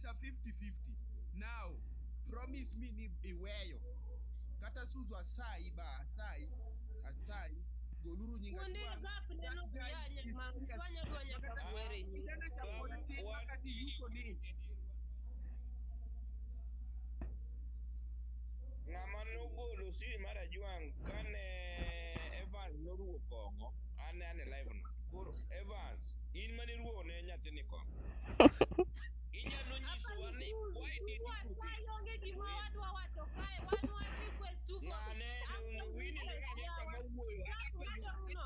a 50-50. Now, promise me ni iweyo. Kata Suzu asayi ba, asayi, asayi. Goluru nyinga Kuonde Ajwang'. gap That neno guy kuyanya is ma serious. dwanya dwanya Makata kakuwere ni. kijana cha Baba, pod tin wan makati yuko ni. Ng'ama nogolo siri mar Ajwang' kane Evans noruwo kong'o, an an e live no. Koro Evans, in mane iruwo ne nyathini kong'o. Inyalo nyisowa Hapa ni why did ni you do this Wasayi onge to gima him? wadwa wacho kae wan wa request tu for Ng'ane after Winnie request ng'ane yawa kama wuoyo. gap wadong'no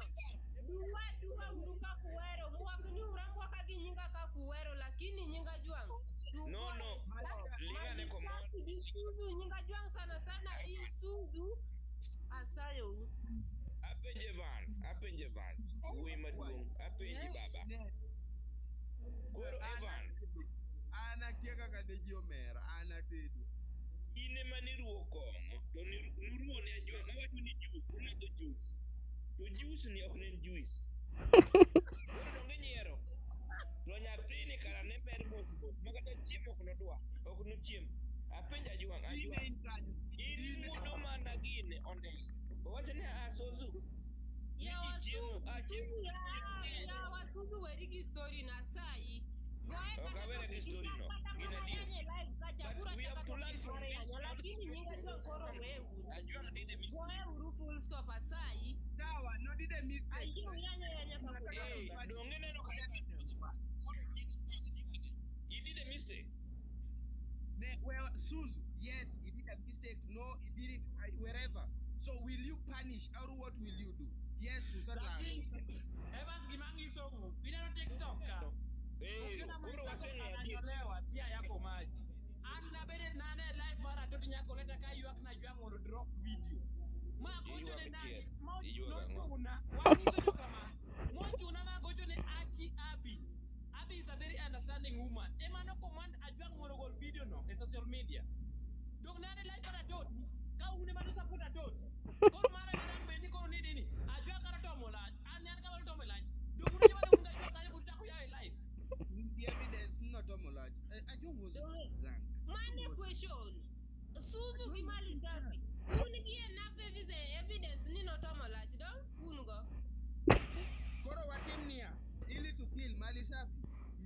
duwa duwa uru kakuwero mwakni urambwaka gi nyinga kakuwero lakini nyinga Ajwang' No, no, ling'ane komon. Malisafi gi Suzu nyinga Ajwang' sana sana Isuzu asayou. Apenje Evans, apenje Evans, wuoyi maduong', apenji baba. Koro Evans, An akia kaka ne ji omera, an atedo. In ema niruwo kong'o, to nuruwo ne Ajwang', awacho ni juice, umetho juice. To juice ni ok ne en juice. Koro donge nyiero. To nyathini kara ne ber mos mos, ma kata chiemo ok nodwa, ok nochiem. Apenjo Ajwang', Dine Ajwang', in kanyo. in Dine imuodo mana gine ondeng'. Owacho ni asozu, ni Yawa ji chiemo, Suzu, a chiemo, Suzu chiemo ng'eny. yawa Suzu weri gi story na asayi. Goye Ok kata awere gi topic story no, kata gin mana adier. yanye live kacha But bura we chaka have to topic learn from mar this. yanyo lakini nyinga Ajwang' koro weuru. Ajwang' did a mistake. Goye uru full stop asayi. Sawa, no did a mistake. Ayie uyanyo yanya Nataka Eh, kakuwero. donge neno ka Evans koro he did a mistake. Ne, well, Suzu, yes, he did a mistake. No, he did it wherever. So will you punish or what will you do? Yes, usalalo. Lakini Evans gima ang'isou, ineno TikTok ka. Eh, Ukiona koro mwenzako waseng'eyo adier. ananyolewa, tia yako maji. An nabede nane live mar Atoti Nyakoleta ka ywak na ywak mondo drop video. Ma gocho ne Iywak nani, tiel, iywak ang'o? nochuna, wanyiso jo kama, mochuna ma gocho ne Achi Abi. Abi is a very understanding woman. Ema no command Ajwang' mondo ogol video no e social media. Dong nane live mar Atoti, ka un ema nusupport Atoti. Koro mara midang bed ni koro ni nini, Ajwang' kata tomo lach, an ne an kama tomo lach. Dong un ema ne un ga Ajwang' kanyo kuchako yawo e live. The evidence not Omolaj. Ajwang was drunk. Mane Was question. Suzu gi Ajwang was Mali drunk. Safi. Un gi enough evidence ni notomo lach dong un go. Koro watim niya, ili to kill Mali Safi.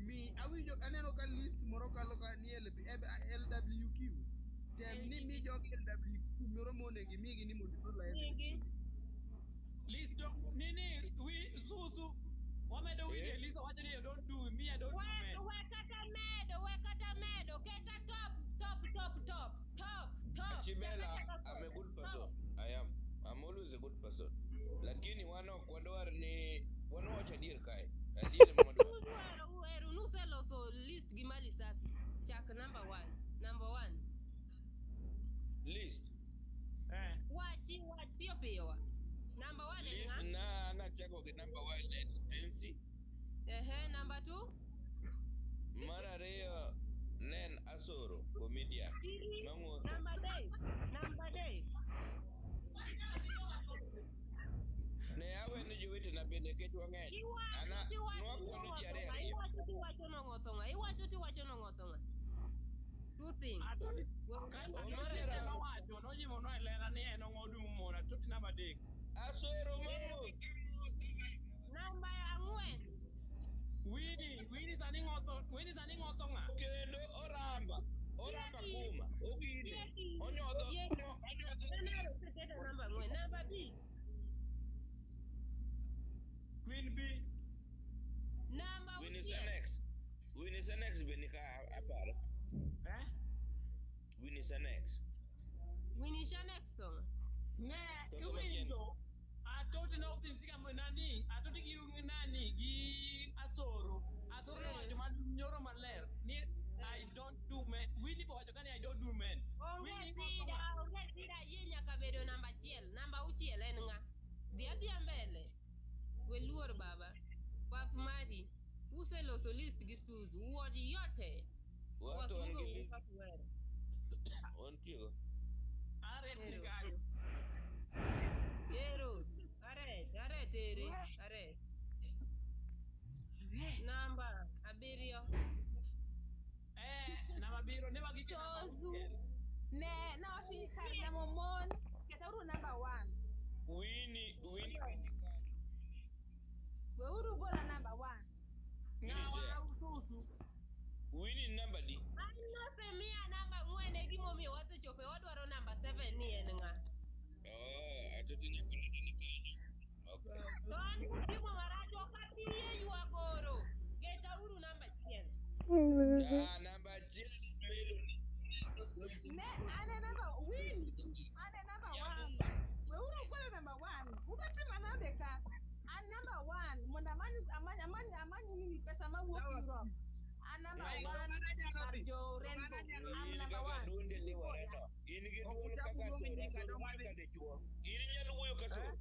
Mi awinjo aneno ka list moro kalo ka ni LWQ. Tem ni mi jogi LWQ moro monego imigi ni mondo ibed live. Nigi. List jo nini wi Suzu wamedo Eh, winje Lisa wacho ni you don't do me I don't do We men. we kata medo, we kata medo, keta top top top top top top. Chaka Chibela, chaka I'm a koda. good Top. person. I am. I'm always a good person. Lakini wan ok wadwar ni wan wacho adier kae. Adier ema wadwaro. Suzu ero ero nuseloso list gi Mali Safi. Chak number 1. Number 1. List. Eh. Wachi wach piyo piyo wa. Number 1 en List ng'a? na nachako gi number one en Stacy. Ehe, number 2. Mar ariyo ne en Asoro, comedian. Three. Mang'otho. Number 8. Number 8. Ne awene jowetena bende nikech wang'eny. Iwacho Ana tiwacho nwakwano ji nong'otho ariyo ng'a? ariyo. Iwacho tiwacho nong'otho ng'a? Iwacho tiwacho nong'otho ng'a? Two things. Atoti Go- ka Omera. Atoti ema wacho nojimo no e lela ni en ong'odu mon Atoti namba adek. Asoro mang'otho. Namba ang'wen. Winnie Winnie sani ng'otho Winnie sani ng'otho ng'a? Kendo oramba. Oramba Tieki. kuma. Ogine. Tieki. Onyodho. Ye. Onyodho. Mano oseketo namba ang'wen. Namba abich. Queen B. Namba Winnie auchiel. Sanex. Winnie Sanex be nika aparo. Eh? Winnie Sanex. Winnie Shanex to ng'a? Ne To ng'ama chien. iwinjo Atoti ne osimsika nani Atoti gi nani gi Asoro. Asoro Eh. nowacho nyoro maler ni I don't do men. Winnie bowacho ka ni I don't do men. Onge Winnie ng'otho sida, ng'a? onge sida, yie nyaka bedo namba achiel. Namba auchiel en ng'a? Dhi adhiya mbele. We luor baba. Pap mari. Useloso list gi Suzu. Wuod yote. Wato wan Wafugo gi uru list. kakuwero. Wantie go. Aret ni Ero. kanyo. Ero. Aret, aret ere. Aret. Namba abiriyo. Eh, namba gike namba Sozu. auchiel. Ne, nawacho ni kar gamo mon, ketauru number 1. Winnie, Winnie Winnie kanyo. Weuru gola number 1. Ng'awa Susu. Winnie namba di. An nosemiya namba ang'wen e gimomiyo wasechopo e wadwaro namba 7 ni en ng'a. Oh, atoti nyakonoto ni kanyo. Okay. To an kutimo marach ok abi yie ywagoro. Ketauru namba achiel. Ah, namba achiel Melody. Ne, ane number win. Ane number 1. Weuru gola number 1. Udatimo nade ka? An number 1 mondo amany amany amany amany nini pesa mawuok Europe. An number 1 mar jo Rainbow. I'm In number kaka 1. duondi liwore no. In gi Ok duol uchak kaka uluong sora, nyinga sora dong' mar adhi. ka dichuo. In inyalo wuoyo ka sora.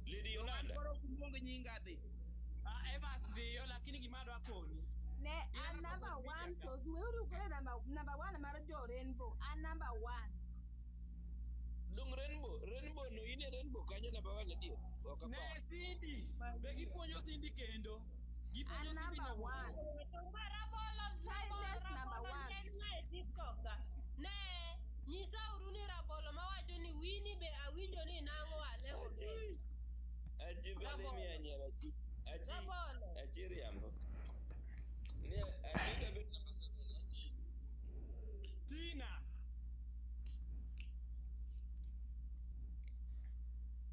Lady An Yolanda. koro ok uluong nyinga adhi. Ah, Evans dhiyo lakini gima adwa koni. Ne, an Ineno number social media 1 ka. Sozu. Weuru gola number 1 mar jo Rainbow. An number 1. Dong Rainbow, Rainbow no in e Rainbow kanyo namba 1 adier. Ok Ne apar. Cindy, be gipuonjo Cindy kendo. An Gipuonjo Cindy number nyowuoyo. 1. To ma rabolo Silence number rabolo 1. en ng'a e TikTok ka? Ne, nyisauru ni rabolo mawacho ni Winnie be awinjo ni nang'o alewo Achi. be. Achi bende Rabolo. miya nyiero achi. Achi. Rabolo. Achi riambo. Ne achi dabet namba 7 achi. Tina,